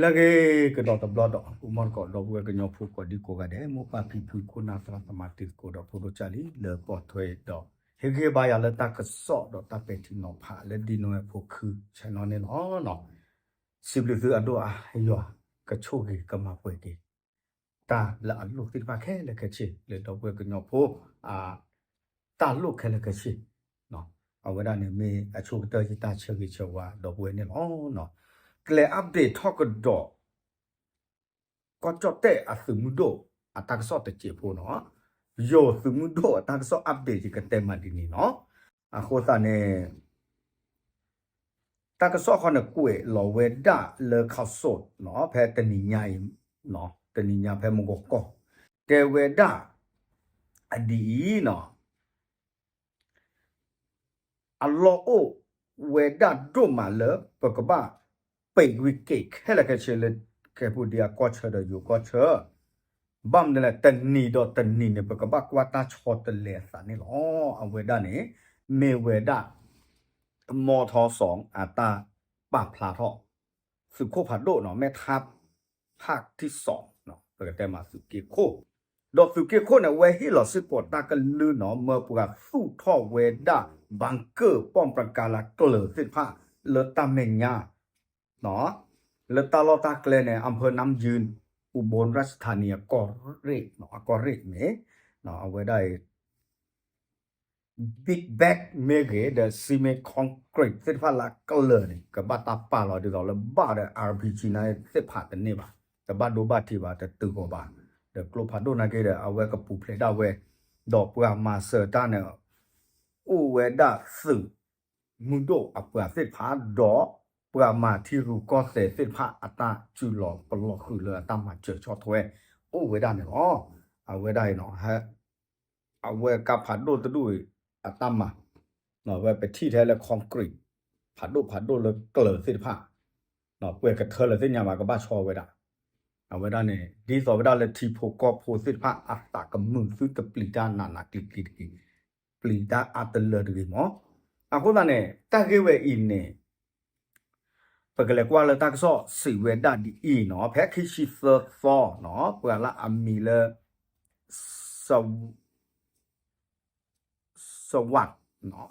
လၢအဂ့ၤကဒီးတဘျီဒီး အိၣ်မီတကိးဒီပုၢ်ဝဲၢ်ကညီဖိကိးဒံကိးဂၤဒဲး မိၢ်ပၢ်ဖံဖု ခိၣ်နၢ်သရၣ်သမါတံၤသကိးဒီးဖိဒိၣ်ကၢ်လံ လၢပီၢ်ထွဲဒီး ဟ့ၣ်ဂံၢ်ဘါယၤလၢတၢ်ကစီၣ်ဒီးတၢ်ပဲာ်ထံနီၤဖးလၢဒ်နိဝဲဖိခု ဆဲနီၣ်န့ၣ်လီၤ. စံးဘျုးသုအဒိၣ်အါယွၤ ကဆိၣ်ဂ့ၤကမၤပှဲၤက့ၤ တၢ်လၢအလိၣ်သ့ၣ်တဖၣ်ခဲလၢာ်ခဲဆ့ လၢဒီပုၢ်ဝဲၢ်ကညီဖိ အ တၢ်လိၣ်ခဲလၢာ်ခဲဆ့ အဝဲဒၣ်န့ၣ်မ့ၢ်အဆိကတၢၢ်ယတၢ်ဆၢဂ့ၤဆၢဝါဒီပုၢ်ဝဲၢ်န့ၣ်လီၤ. ကျဲ update ထီၣ်ကဒီး ကီၢ်ကၠီၣ်တဲၣ်အသုးမုၢ်ဒိၣ်အတၢ်ကစီၣ်တစဲးဖိနီၤ, ယိၤသုးမုၢ်ဒိၣ်အတၢ်ကစီၣ် update ယကတဲမးဒ်န့ၣ်နီၤ. အဃိသတးန့ၣ် တၢ်ကစီၣ်ဃီန့ၣ်ကွဲးလီၤဝဲဒၣ်လၢ ခးစိး နီၤ ဖဲတနံၤညါအံၤ တနံၤညါဖဲမုၢ်ဂီၤကီၢ် တဲဝဲဒၣ် အဒ်အံၤနီၤ အလီၢ်အိၣ်ဝဲဒၣ်ဒိၣ်မးလၢ ပကဘၣ်ပံးကွံာ်က့ၤ ခဲလၢာ်ခဲဆ့လၢ ကဲပူၤဒံးအကီၢ်ဆၢဒီးယိၤကီၢ်ဆၢ, ဘၣ်မနုၤလဲၣ် တနံၤဒီးတနံၤန့ၣ် ပကဘၣ်ကွၢ်တၢ်ဆီတလဲအသးန့ၣ်လီၤ. အဝဲဒၣ်န့ၣ် မ့ၢ်ဝဲဒၣ် မီထီစီၤ အတၢ်ပာ်ဖျါထီၣ် သုးခိၣ်ဖးဒိၣ်နီၤ မ့ၢ်ထါ ဖးထံစီၤ ပကတဲမးသုးက့ခိၣ်, ဒီးသုးက့ခိၣ်န့ၣ် အဝဲဟ့ၣ်လီၤစ့ၢ်ကီးတၢ်ကလုၢ်နီၤ မၢပှၤသူၣ်ထီၣ်ဝဲဒၣ် bunker ပီၣ်ပြကၤလၢကျၢၤသ့ၣ်တဖၣ် လၢတၢ်မဲာ်ညါ လၢတၢ်လီၢ်တၢ်ကျဲန့ၣ် အဖၢနၢမ်ယုၢ် အူဘိရၢၣ်ထါနံ အကီၢ်ရ့ၣ် အကီၢ်ရ့ၣ်န့ၣ် အဝဲဒၣ်အံၤ big bag မ့ၢ်ဂ့ၤ ဒီး cement concrete သ့ၣ်တဖၣ်လၢအကျၢၤန့ၣ် ကဘၣ်တၢ်ပာ်လီၤဒ်သိးလၢဘၣ်ဒီး RPG န့ၣ်သ့ၣ်တဖၣ်တန့ၢ်ဘၣ်, တဘၣ်ဒိဘၣ်ထံးဘၣ် တတုၤဂီၤဘၣ်, ဒီးကျိဖးဒိၣ်နာ်က့ဒီး အဝဲကပူၤဖျဲးဒၣ်ဝဲ, ဒီးပှၤမၤစၢၤတၢ်န့ၣ် အိၣ်ဝဲဒၣ်သုးမုၢ်ဒိၣ်အပှၤသ့ၣ်တဖၣ် ဒီးပှၤမၤထံရူၢ်ကီၢ်သဲးသ့ၣ်တဖၣ် အတၢ်စုလီၤပလီၢ်ဃုာ်လၢအတၢ်မၤစၢၤဆီၣ်ထွဲ အိၣ်ဝဲဒၣ်န့ၣ်လီၤ. အဝဲဒၣ်အံၤနီၤ အဝဲကါဖးဒိၣ်တဒူၣ်အံၤ အတၢ်မၤ ဝဲပထံၣ်ထဲလၢ concrete ဖးဒိၣ်ဖးဒိၣ်လၢကျၢၤသ့ၣ်တဖၣ် ပှဲၤကထၢလၢသ့ၣ်ညါဘၣ် ကဘၣ်ဆီဝဲဒၣ်, အဝဲဒၣ်န့ၣ် ဒ်သိးဝဲဒၣ်လၢထံဖိကီၢ်ဖိသ့ၣ်တဖၣ် အသးကမုာ်သုတပျံၤတၢ်နးနးကျံၤကျံၤတဂ့ၤ, ပျံၤတၢ်အါတလၢတဂ့ၤမး. အဃိသတးန့ၣ် တၢ်ဂ့ၢ်ဝဲအံၤန့ၣ် ပကလဲၤကွၢ်လၢတၢ်ကစီၣ်စံးဝဲဒၣ်ဒ်အံၤနီၤ, ဖဲခံဆံသၢသီနီၤ ပှၤလၢအမံၤလၢ စ စဝး နီၤ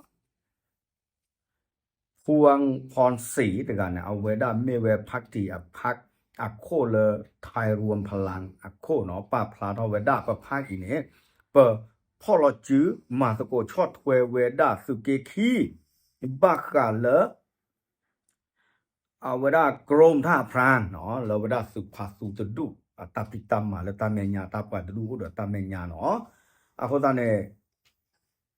ဖူအၣ်ဖီၣ်စံၣ်တဂၤန့ၣ် အဝဲဒၣ်မ့ၢ်ဝဲ ဖၣ်တံၣ်အဖၣ် အခိၣ်လၢ ထၢၣ်ရူၣ်ဖလၣ်အခိၣ်နီၤ ပာ်ဖျါထီၣ်ဝဲဒၣ် ပဖးအံၤန့ၣ် ပဖီၣ်လီၤစု မၤသကိးဆီၣ်ထွဲဝဲဒၣ်သုးက့ခံ ဘၣ်ဃးလၢ အဝဲဒၣ် ကရိမတၢ်အဖရၣ် လၢဝဲဒၣ်သုးဖးသူတဒူၣ် အတၢ်ဖံးတၢ်မၤလၢတၢ်မဲာ်ညါ တၢ်ပှၤတဒူၣ်အိၣ်ဒီးတၢ်မဲာ်ညါနီၤ. အဃိသတးန့ၣ်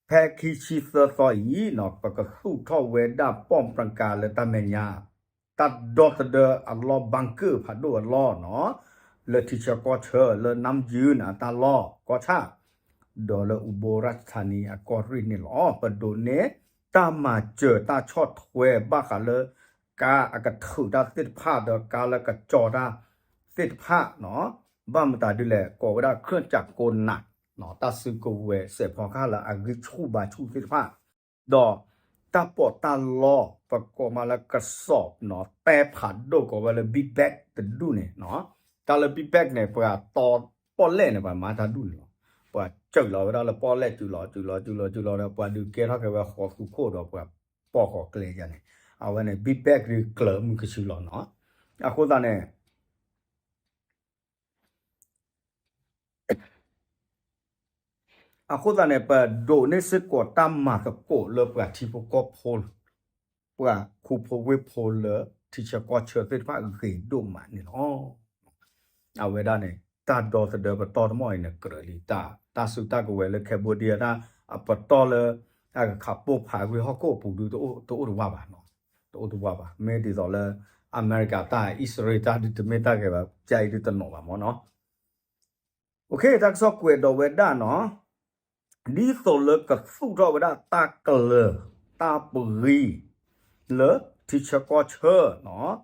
ဖဲခံဆံသၢသီအံၤနီၤ ပကသူၣ်ထီၣ်ဝဲဒၣ် ပီၣ်ပြကၤလၢတၢ်မဲာ်ညါ တၢ်ဒီသဒၢအလီၢ် bunker ဖးဒိၣ်အလီၢ်နီၤ လၢထံဆၢကီၢ်ဆၢ လၢနၢမ်ယုၢ်အတၢ်လီၢ်ကီၢ်ဆၣ် ဒီးလၢအူဘိရၣ်ထါနံအကီၢ်ရ့ၣ်န့ၣ်လီၤ. ပဒိးန့ၢ်တၢ်မၤစၢၤတၢ်ဆီၣ်ထွဲဘၣ်ဃးလၢ ကါအကထုးတၢ်သ့ၣ်တဖၣ် ဒီးကါလၢကကၠီတၢ်သ့ၣ်တဖၣ်နီၤ ဘၣ်မတၤဒ်လဲၣ် ကိးဝဲဒၣ် เครื่องจักรกลหนัก နီၤ တၢ်စုကဝဲၤစဲးဖီကဟၣ်လၢအဂံၢ်ဆူၣ်ဘါဆူၣ်သ့ၣ်တဖၣ် ဒီးတၢ်ပီးတၢ်လီ ပကိးမးလၢကစီၣ်နီၤ တဲဖးဒိၣ်ကိးဝဲလၢ big bag တဒူၣ်န့ၣ်နီၤ. တၢ်လၢ big bag န့ၣ် ပှၤတီပီၣ်လဲၣ်န့ၣ် ပှၤမၤတၢ်ဒူၣ်န့ၣ်လီၤ. ပှၤစၢၤလီၤဝဲဒၣ်လၢပီၣ်လဲၣ် စၢၤလီၤ စၢၤလီၤ စၢၤလီၤ စၢၤလီၤဒီး ပှၤဒုးကဲထီၣ်က့ၤဝဲဃီၤသူခိၣ်ဒီးပှၤပီၣ်ဃီၤကျဲယါန့ၣ် အဝဲန့ၣ် big bag ဒုးကျၢၤမုၢ်ကဆူလီၤနီၤ. အဃိသတးန့ၣ် အဃိသတးန့ၣ် ပဒိးန့ၢ်စ့ၢ်ကီးတၢ်မၤသကိးလၢပှၤထံဖိကီၢ်ဖိ ပှၤခူဖိဝ့ၢ်ဖိလၢထံဆၢကီၢ်ဆၢသ့ၣ်တဖၣ်ဂ့ၤဒိၣ်မးန့ၣ်လီၤ. အဝဲဒၣ်န့ၣ် တၢ်ဒီသဒၢပတီၢ်တမီၢ်အံၤန့ၣ် ကြၢးလံ တၢ်စုတၢ်ကဝဲၤလၢ Cambodia တၢ်အပတီၢ်လၢ အကခးပိၢ်ဖးဝ့ၢ်ဟီၣ်ခိၣ်အပူၤဒု တအိၣ်တဝၢ်ဘၣ်နီၤ, တအိၣ်တဝၢ်ဘၣ်. မ့ၢ်ဒ်သိးလၢ အမဲရကၤတၢ် အံၣ်စရ့လးတၢ်ဒုတမ့ၢ်တၢ်ဂ့ၤဘၣ်, ကါအံၤဒုတနီၤဘၣ်မ့ၢ်နီၤ. တၢ်ကစီၣ်ကွဲးဒီးဝဲဒၣ်နီၤ ဒ်သိးလၢကသူၣ်ထီၣ်ဝဲဒၣ်တၢ်ကျၢၤ တၢ်ပဂံၢ် လၢထံဆၢကီၢ်ဆၢနီၤ.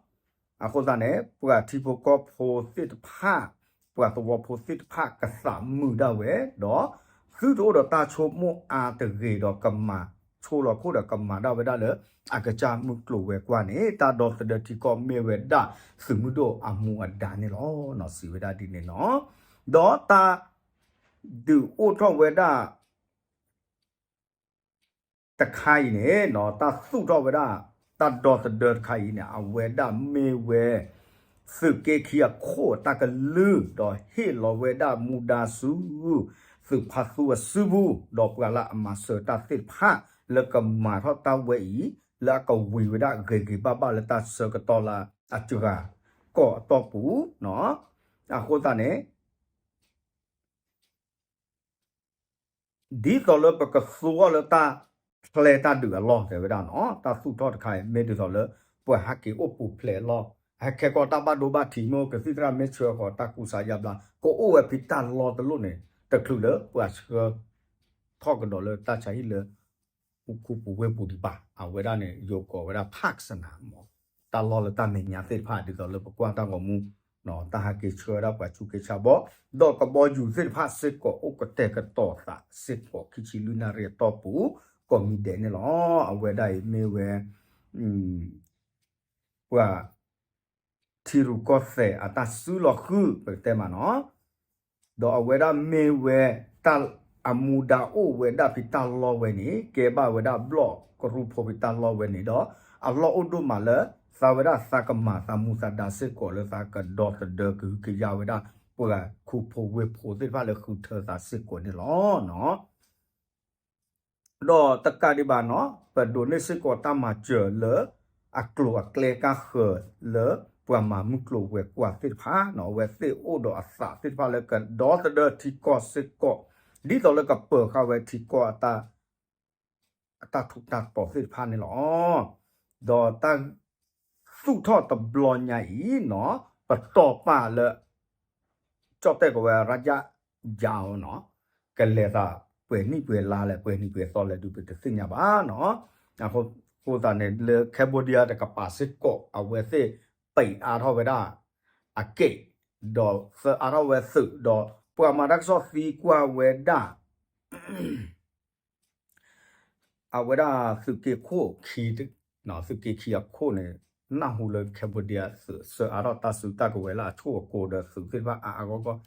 အဃိသတးန့ၣ် ပှၤထံဖိကီၢ်ဖိသ့ၣ်တဖၣ် ပှၤသဝီဖိသ့ၣ်တဖၣ်ကသးမုာ်ဒၣ်ဝဲ ဒီးသုတအိၣ်ဒီးတၢ်ဆိကမိၣ်အါတဂ့ၤဒီးကမၤ ဆိလီၤခိၣ်ဒီးကမၤဒၣ်ဝဲဒၣ်လၢ အကစၢ်မုၢ်ကျိၤဝဲၤကွာ်န့ၣ် တၢ်ဒီသဒၢထံကီၢ်မ့ၢ်ဝဲဒၣ်သုးမုၢ်ဒိၣ်အမူအဒါန့ၣ်လီၤ. စံးဝဲဒၣ်ဒ်န့ၣ်နီၤ. ဒီးတၢ်ဒုးအိၣ်ထီၣ်ဝဲဒၣ် တခါအံၤန့ၣ် တၢ်သူၣ်ထီၣ်ဝဲဒၣ် တၢ်ဒီသဒၢတခါအံၤန့ၣ် အဝဲဒၣ်မ့ၢ်ဝဲ သုးက့ခံအခိၣ်အတၢ်ကလုၢ် ဒီးဟ့ၣ်လီၤဝဲဒၣ်မူဒါဆူ သုးဖါသူအစုပူၤ ဒီးပှၤလၢအမၤစၢၤတၢ်သ့ၣ်တဖၣ် လၢကမၤထီၣ်တၢ်ဝဲအံၤ လၢအကဝံၤဝဲဒၣ်ဂ့ၤဂ့ၤဘၣ်ဘၣ်လၢတၢ်ဆၢကတီၢ်လၢအစှၤကီၢ်အတီၢ်ပူၤ အဃိသတးန့ၣ် ဒ်သိးလၢပကသူအီၤလၢတၢ်ဖျဲးတၢ်ဒုးအလီၢ် တဲဝဲဒၣ်နီၤ, တၢ်သူၣ်ထီၣ်တခါအံၤ မ့ၢ်ဒ်သိးလၢ ပှၤဟးက့ၤအိၣ်ပူၤဖျဲးအလီၢ်, ဟဲခဲကီၢ်တၢ်ဘၣ်ဒိဘၣ်ထံး မ့ၢ်ကသံၣ်သရၣ်မ့ၢ်ဆှၢဃီၤတၢ်ကူစါယါဘျါ ကအိၣ်ဝဲဖဲတၢ်လီၢ်တလီၢ်န့ၣ် တချုးလၢပှၤဆှၢ ထီၣ်ကဒီးလၢတၢ်ဆါဟံၣ်လၢ ခူပူၤဝ့ၢ်ပူၤဒံးဘၣ်. အဝဲဒၣ်န့ၣ် ယိၤကိးဝဲဒၣ် park စနၢမး တၢ်လီၢ်လၢတၢ်မဲာ်ညါသ့ၣ်တဖၣ် ဒ်သိးလၢပကွၢ်တၢ်ဂီၤမူ တၢ်ဟးက့ၤဆှၢဝဲဒၣ်ပှၤဆူးက့ဆါဘီ ဒီးကဘီယူၤသ့ၣ်တဖၣ်စ့ၢ်ကီး အိၣ်ကတဲာ်ကတီၤသးစ့ၢ်ကီး ခံဆံလွံၢ်နၣ်ရံၣ်အတီၢ်ပူၤ ကိးမံၤဒဲးန့ၣ်လီၤ. အဝဲဒၣ်အံၤမ့ၢ်ဝဲ ပှၤ ထံရူၢ်ကီၢ်သဲးအတၢ်စုလီၤဃုာ် ပကတဲမးနီၤ, ဒီးအဝဲဒၣ်မ့ၢ်ဝဲ တၢ်အမူဒါအိၣ်ဝဲဒၣ်ဖဲတၢ်လီၢ်ဝဲန့ၣ် ကဲဘၣ်ဝဲဒၣ်ဘျီၣ်ကရူၢ်ဖိဖဲတၢ်လီၢ်ဝဲန့ၣ်ဒီး အလီၢ်အိၣ်ဒိၣ်မးလၢ သးဝဲဒၣ်သးကမၤသးမူသးဒါစ့ၢ်ကီးလၢသးကဒီသဒၢကဟုကယာ်ဝဲဒၣ် ပှၤခူဖိဝ့ၢ်ဖိသ့ၣ်တဖၣ်လၢဃုထၢသးစ့ၢ်ကီးန့ၣ်လီၤ. ဒီးတကးဒံးဘၣ်နီၤ ပဒိးန့ၢ်စ့ၢ်ကီးတၢ်မၤစၢၤလၢ အကျိၤအကျဲကါဃၢၤလၢ ပှၤမၤမုၢ်ကျိၤဝဲၤကွာ်သ့ၣ်တဖၣ်နီၤ အဝဲသ့ၣ်အိၣ်ဒီးအသးသ့ၣ်တဖၣ်လၢကဒီသဒၢထံကီၢ်စ့ၢ်ကီး ဒ်သိးလၢကပၢၤဃာ်ဝဲထံကီၢ်အတၢ် အတၢ်ထူးတၢ်တီၤသ့ၣ်တဖၣ်န့ၣ်လီၤ. ဒီးတၢ်သူၣ်ထီၣ်တဘျီညါအံၤနီၤ ပတီၢ်ပာ်လၢ ကၠီၣ်တဲၣ်ကီးဝဲ ရၢ်ယၣ်ယါအီၤနီၤ ကလဲၤသးပှဲၤနံၣ်ပှဲၤလါလဲၣ် ပှဲၤနံၣ်ပှဲၤသီလဲၣ်ဒုး ပတသ့ၣ်ညါဘၣ်နီၤ. အဃိသတးန့ၣ် လၢ Cambodia တကပၤစ့ၢ်ကီး အဝဲသ့ၣ်ပံးအါထီၣ်ဝဲဒၣ် အက့ၣ် ဒီးသၢအါထီၣ်ဝဲသုး ဒီးပှၤမၤတၢ်ကစီၣ်သံကွၢ်ဝဲဒၣ် အဝဲဒၣ်သုးက့ခိၣ်ခံ သုးက့ခံအခိၣ်န့ၣ် နၢ်ဟူလၢ Cambodia သုးစၢအါထီၣ်တၢ်စုတၢ်ကဝဲၤလၢအဆိၣ်အကိၤဒီးသုးသ့ၣ်တဖၣ်အါအါဂီၢ်ဂီၢ်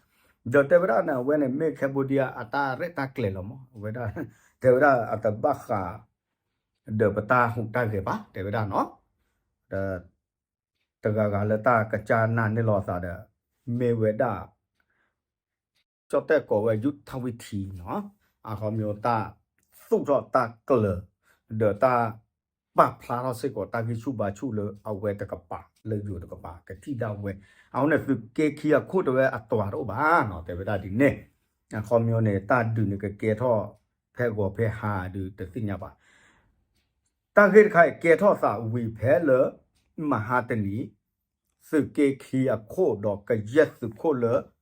ဒီးတဲဝဲဒၣ်န့ၣ် အဝဲန့ၣ်မ့ၢ် Cambodia အတၢ်ရဲၣ်တၢ်ကျဲၤလီၤမး အဝဲဒၣ် တဲဝဲဒၣ်အတဘၣ်ဃး ဒီးပတၢ်ဟူးတၢ်ဂဲၤဘၣ် တဲဝဲဒၣ်နီၤ ဒီး တဂၤဂၤလၢတၢ်ကစၢ်နာ်န့ၢ်လီၤအသးဒီး မ့ၢ်ဝဲဒၣ် ကၠီၣ်တဲၣ်ကိးဝဲ ယုၢ်ထၣ်ဝံထံနီၤ အခီပညီတၢ်သူၣ်ထီၣ်တၢ်ကျၢၤ ဒီးတၢ်ပာ်ဖျါထီၣ်စ့ၢ်ကီးတၢ်ဂံၢ်ဆူၣ်ဘါဆူၣ်လၢအဝဲတကပၤ လၢယိၤတကပၤ ကထံၣ်ဒၣ်ဝဲ အဃိန့ၣ် သုးက့ခံအခိၣ်တဲဝဲအတြၤတအိၣ်ဘၣ်နီၤ တဲဝဲဒၣ်ဒ်န့ၣ် အခီပညီန့ၣ် တၢ်ဒုးန့ၣ်ကကဲထီၣ်ဖဲဂီၤဖဲဟါဒုးတသ့ၣ်ညါဘၣ် တၢ်ဂ့ၢ်တခါအံၤကဲထီၣ်သးဝံၤဖဲလၢ မဟါတနံၤ သုးက့ခံအခိၣ်ဒီးကယဲၢ်သုးခိၣ်လၢ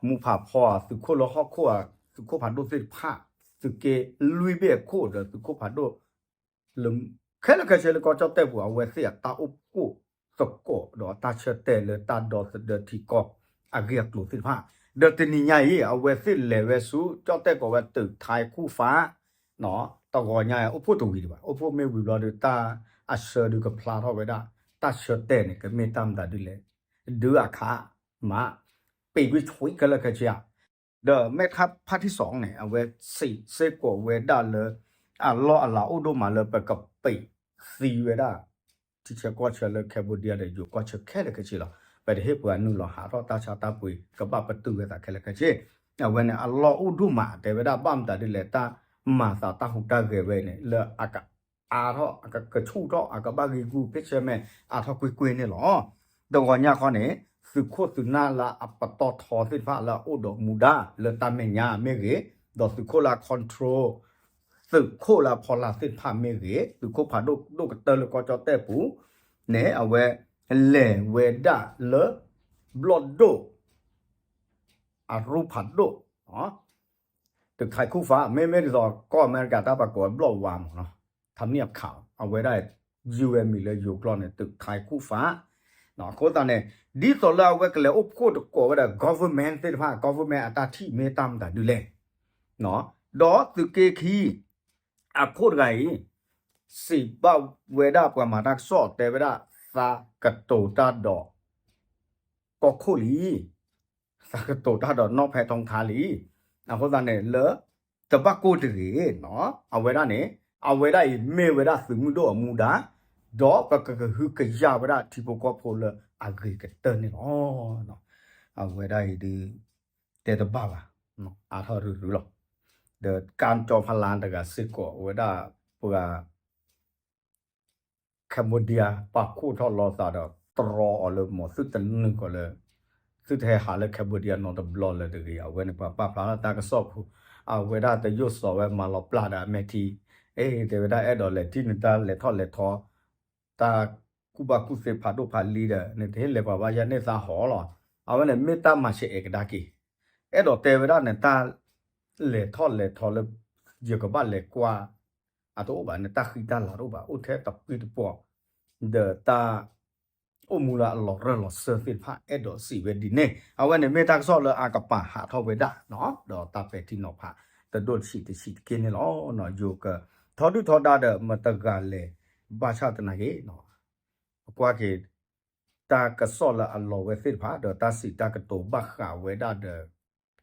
မူဖးဖီဧါ သုးခိၣ်လၢဟီၣ်ခိၣ်ဧါ သုးခိၣ်ဖးဒိၣ်သ့ၣ်တဖၣ် သုးက့လွံၢ်ဘ့ၣ်အခိၣ်ဒီးသုးခိၣ်ဖးဒိၣ် လၢ ခဲလၢာ်ခဲဆ့လၢကီၢ်ကၠီၣ်တဲၣ်ပူၤ အဝဲသ့ၣ်အတၢ်အိၣ်ဖှိၣ်သကိးဒီးအတၢ်ဆၢတဲာ်လၢတၢ်ဒီသဒၢထံကီၢ်အဂ့ၢ်အကျိၤသ့ၣ်တဖၣ် ဒီးတနံၤညါအံၤ အဝဲသ့ၣ်လဲၤဝဲဆူ ကၠီၣ်တဲၣ်ကိးဝဲသုးထါခူၣ်ဖး တဂီၤညါအိၣ်ဖှိၣ်တဝံၤဒံးဘၣ် အိၣ်ဖှိၣ်မ့ၢ်ဝံၤဘျီဒီး တၢ်အဆၢဒုးကဖျါထီၣ်ဝဲဒၣ် တၢ်ဆၢတဲာ်န့ၣ် ကမ့ၢ်တၢ်မတၤဒ်လဲၣ် ဒုးအခါ မး ပံးကွံာ်ဆွံခဲလၢာ်ခဲဆ့ဧါ ဒီးမဲၢ်ထါဖါထံစီၤန့ၣ် အဝဲစံးစ့ၢ်ကီးဝဲဒၣ်လၢ အလီၢ်အလၤအိၣ်ဒိၣ်မးလၢပကပံးသံဝဲဒၣ် ထံဆၢကီၢ်ဆၢလၢ Cambodia ဒီးယိၤကီၢ်ဆၢခဲလၢာ်ခဲဆ့လီၤ. ပတဟ့ၣ်ပှၤနုာ်လီၤဟးထီၣ်တၢ်ဆါတၢ်ပှ့ၤ ကဘၣ်ပတုာ်ဝဲသးခဲလၢာ်ခဲဆ့ အဝဲန့ၣ် အလီၢ်အိၣ်ဒိၣ်မး တဲဝဲဒၣ်ဘၣ်မတၤဒ်လဲၣ် တၢ်မၤသးတၢ်ဟူးတၢ်ဂဲၤဝဲန့ၣ် လၢအက အါထီၣ် အကကဆူၣ်ထီၣ် အကဘၣ်ဂ့ၤဂူာ်ဖ့ၣ်ဆၢမဲာ် အါထီၣ်ကွ့ၢ်ကွ့ၢ်န့ၣ်လီၤ. တဂီၤညါခီန့ၣ် သုးခိၣ်သုးနၢ်လၢအပတီၢ်ထီသ့ၣ်တဖၣ်လၢအအိၣ်ဒီးမူဒါလၢတၢ်မဲာ်ညါမ့ၢ်ဂ့ၤ, ဒီးသုးခိၣ်လၢ control သုးခိၣ်လၢအဖီလာ်သ့ၣ်တဖၣ်မ့ၢ်ဂ့ၤ, သုးခိၣ်ဖးဒိၣ်ဒိၣ်ကတၢၢ်လၢကီၢ်ကၠီၣ်တဲၣ်ပူၤန့ၣ် အဝဲလဲၤဝဲဒၣ်လၢ ဘျီၣ်ဒိၣ် အရူၢ်ဖးဒိၣ် သုးခါခူၣ်ဖး မ့မ့ၢ်ဒ်သိးကီၢ်အမဲရကၤတၢ်ပာ်ကိးဝဲဘျီၣ်ဝါမးနီၤ ထါမံၣ်အခး အဝဲဒၣ် ယုၢ်ဝဲမံၤလၢယိၤကျိာ်န့ၣ် သုးခါခူၣ်ဖး အဃိသတးန့ၣ် ဒ်သိးလၢအဝဲကလဲၤအိၣ်ဖှိၣ်တကိးဝဲဒီး government သ့ၣ်တဖၣ် government အတၢ်ထံၣ်မ့ၢ်တၢ်မတၤဒ်လဲၣ် ဒီးသုးက့ခံ အခိၣ်တဂၤအံၤ စံးဘၣ်ဝဲဒၣ်ပှၤမၤတၢ်ကစီၣ်တဲဝဲဒၣ် သးကတိၤတၢ်ဒီး ကီၢ်ခိၣ်လံ, သးကတိၤတၢ်ဒီးနီၢ်ဖဲထီထါလံ. အဃိသတးန့ၣ်လၢ တဘၣ်ကိၢ်တဂ့ၤနီၤ, အဝဲဒၣ်န့ၣ် အဝဲဒၣ်အံၤမ့ၢ်ဝဲဒၣ်သုးမုၢ်ဒိၣ်အမူဒါ, ဒီးပကကဟုကယာ်ဝဲဒၣ်ထံဖိကီၢ်ဖိလၢအဂ့ၤကတၢၢ်န့ၣ်လီၤ. အဝဲဒၣ်အံၤဒုး တဲတဘၣ်ဘၣ်, အါထီၣ်ရုရုလီၤ. ဒီးကၢ်ကၠီဖးလါတဂၤစ့ၢ်ကီး အဝဲဒၣ်ပှၤ Cambodia ပာ်ဖှိၣ်ထီၣ်လီၤသးဒီး တြီအီၤလၢ မ့ၢ်သုတနုာ်ကီးလၢ သုတဟဲဟးလၢ Cambodia နီတဘျီလၢၤတဂ့ၤ. အဝဲန့ၣ် ပှၤပာ်ဖျါထီၣ်တၢ်ကစီၣ်ဖိ, အဝဲဒၣ်တယိၣ်စီၤဝဲမၤလီၤပျၢ်ဒီးအမဲာ်ထံ, အ့ တဲဝဲဒၣ် အဲၣ်ဒိးလဲၤထံၣ်နတၢ်လဲၤထီၣ်လဲၤထီ တၢ်ကူၣ်ဘၣ်ကူၣ်သ့ဖးဒိၣ်ဖးလံဒီး နတဟ့ၣ်လဲၤပှၤဘၣ်ယၤန့ၢ်သးဟီလီၤ. အဝဲန့ၣ်မ့ၢ်တၢ်မၤဆဲးအဲးကဒါက့ၤ, အဲၣ်ဒိးတဲဝဲဒၣ်န့ၣ် တၢ်လဲၤထီၣ်လဲၤထီလၢ ယကဘၣ်လဲၤကွၢ် အတအိၣ်ဘၣ်န့ၣ် တၢ်ဃံတၢ်လၤတအိၣ်ဘၣ်, အိၣ်ထဲတပှ့ၤတပှီၤ, ဒီးတၢ် အိၣ်မူလၢအလီၤရၢၢ်လီၤစၢၤသ့ၣ်တဖၣ် အဲၣ်ဒိးစံးဝဲဒ်န့ၣ်. အဝဲန့ၣ်မ့ၢ်တၢ်ကစီၣ်လၢအကပၤဟးထီၣ်ဝဲဒၣ်နီၤ, ဒီးတၢ်ပဲာ်ထံနီၤဖး တဒိၣ်တဆံးတဆံးတက့ၢ်န့ၣ်လီၤ. ယိၤက ထီဒုၣ်ထီဒါဒီး မတဂၤလဲၣ်, ဘၣ်ဆၣ်သနာ်က့ ပကွၢ်က့ၤ တၢ်ကစီၣ်လၢအလီၤဝဲသ့ၣ်တဖၣ် ဒီးတၢ်စံးတၢ်ကတိၤဘၣ်ဃးဝဲဒၣ်ဒီး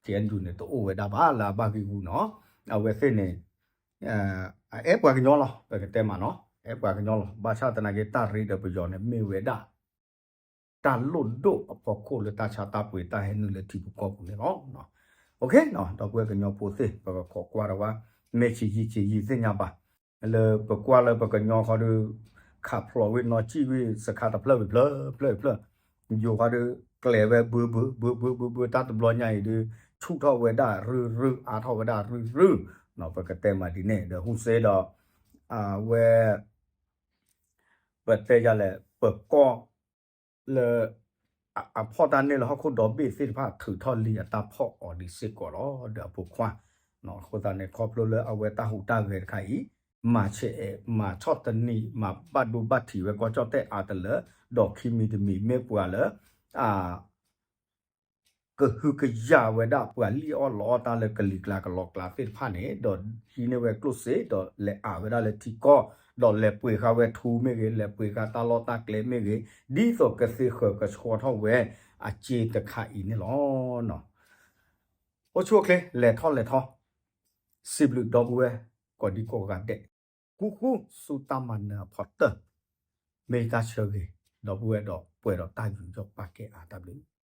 KNU န့ၣ် တအိၣ်ဝဲဒၣ်ဘၣ်လၢအဘၣ်ဂံၢ်ဂူာ်နီၤ. အဝဲသ့ၣ်န့ၣ် အအဲၣ်ပှၤကညီလီၤ, ပကတဲမးနီၤ, အဲၣ်ပှၤကညီလီၤ. ဘၣ်ဆၣ်သနာ်က့ တၢ်ရ့ဒီးပယီၤန့ၣ် မ့ၢ်ဝဲဒၣ် တၢ်လိၣ်ဒိၣ်အဖီခိၣ်လၢတၢ်ဆါတၢ်ပှ့ၤတၢ်ဟဲနုာ်လၢထံဖိကီၢ်ဖိန့ၣ်လီၤ. ဒီပုၢ်ဝဲၢ်ကညီဖိသ့ၣ် ပကခိးကွၢ်ဒီးဝဲ မ့ၢ်ဆံးယံာ်ဆံးယံာ်သ့ၣ်ညါဘၣ်. လၢပကွၢ်လၢပကညီဃီဒီး ခးဖျိးဝံၤနီၢ်စံၣ်ဝံၤ စခါတဖျၢၣ်ဝံၤဖျၢၣ်ဖျၢၣ်ဖျၢၣ်, ယိၤဃီဒီး ကျဲၤဝဲဘၢဘၢ ဘၢဘၢဘၢဘၢ တၢ်တဘျီညါအံၤဒီး ဆူၣ်ထီၣ်ဝဲဒၣ်ရုၢ်ရုၢ် အါထီၣ်ဝဲဒၣ်ရုၢ်ရုၢ်, ပကတဲမးဒ်န့ၣ် ဒီးဟူစ့ဒီး အဝဲ ပတဲယၤလဲၣ် ပကီၢ် လၢ အဖီၣ်တၢ်န့ၢ်လၢဟီၣ်ခိၣ်ဒီဘ့ၣ်သ့ၣ်တဖၣ် ထုးထီၣ်လံအတၢ်ဖီၣ်အီၤဒံးစ့ၢ်ကီးလီၤ. ဒီးအဖိခွါ အဃိသတးန့ၣ် ခီဖျိလၢအဝဲတၢ်ဟူးတၢ်ဂဲၤတခါအံၤ မၤဆဲးအဲး မၤဆီၣ်သနံး မၤဘၣ်ဒိဘၣ်ထံးဝဲကီၢ်ကၠီၣ်တဲၣ်အါတလၢ ဒီးခံမံၤတမံၤမ့ၢ်ပှၤလၢ အ ကဟုကယာ်ဝဲဒၣ်ပှၤလံၣ်အီၣ်လီအီၣ်တၢ်လၢကလံၤကျါကလီကျါသ့ၣ်တဖၣ်န့ၣ် ဒီးဟံးန့ၢ်ဝဲကျိၣ်စ့ ဒီးလဲၤအးဝဲဒၣ်လၢထံကီၢ် ဒီးလဲၤပှ့ၤဃာ်ဝဲထူမ့ၢ်ဂ့ၤ လဲၤပှ့ၤဃာ်တၢ်လီၢ်တၢ်ကျဲမ့ၢ်ဂ့ၤ ဒ်သိးကသ့ဃၢၤကဆှီထီၣ်ဝဲအစ့တခါအံၤန့ၣ်လီၤ. အိၣ်ဆူၣ်အိၣ်ချ့ လဲၤထီၣ်လဲၤထီ စံးဘျုးဒီပုၢ်ဝဲၢ်ကိးဒံကိးဂၤဒဲး ဃူဃူဆူတၢ်မၤနၢၤအဖီတၢၢ် မ့ၢ်တၢ်ဆၢဂ့ၤ ဒီပုၢ်ဝဲၢ်ဒီး ပှဲၤဒီးတၢ်ယူးယီၣ်ပာ်ကဲအါတၢ်ဘျုး